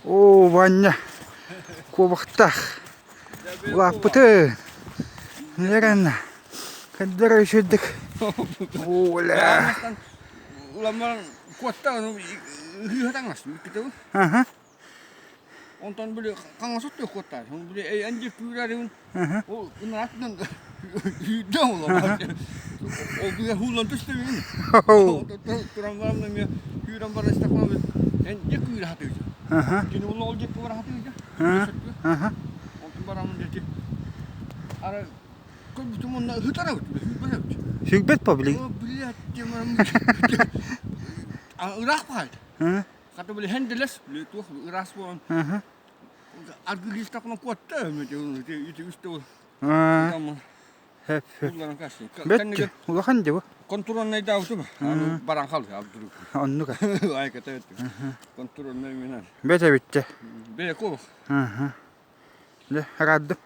Оо, Ваня, куобахтаах. Улааппытын. Нерэн кэрдэрэ үчүгдүк. Оля. Уламмар куотта ыһыатаҥас бүттүтэ. Аха. Онтон били хаҥас өттө куоттаар. Били эн диэки күүрэрин ол ынаатынан үүрдэ ол. Ол быга хуулан түстэ мин. Туран баран эмиэ күүрэн баран истэхпинэ эн диэки күүрэ хатыыжа. Кини ол ол диэки бара хатыыжа. Онтон барамын диэки ара көрбүтүм онно ыһытар эбит, сүүрбэт эбит. Сүүрбэт по билигин. Блядь, ыраах баайт. Хата били хэнделес, били туох ыраас буолан аргылыыстахпына куотта ити үстэ ол. Бэт улахан дьэ бу. Контрольнайдаабытым баран хаалды алдырык. Оннук. Айката Контрольнай минан. Бэт эбиттэ. Бэйэ куобах. Дьэ, араардым.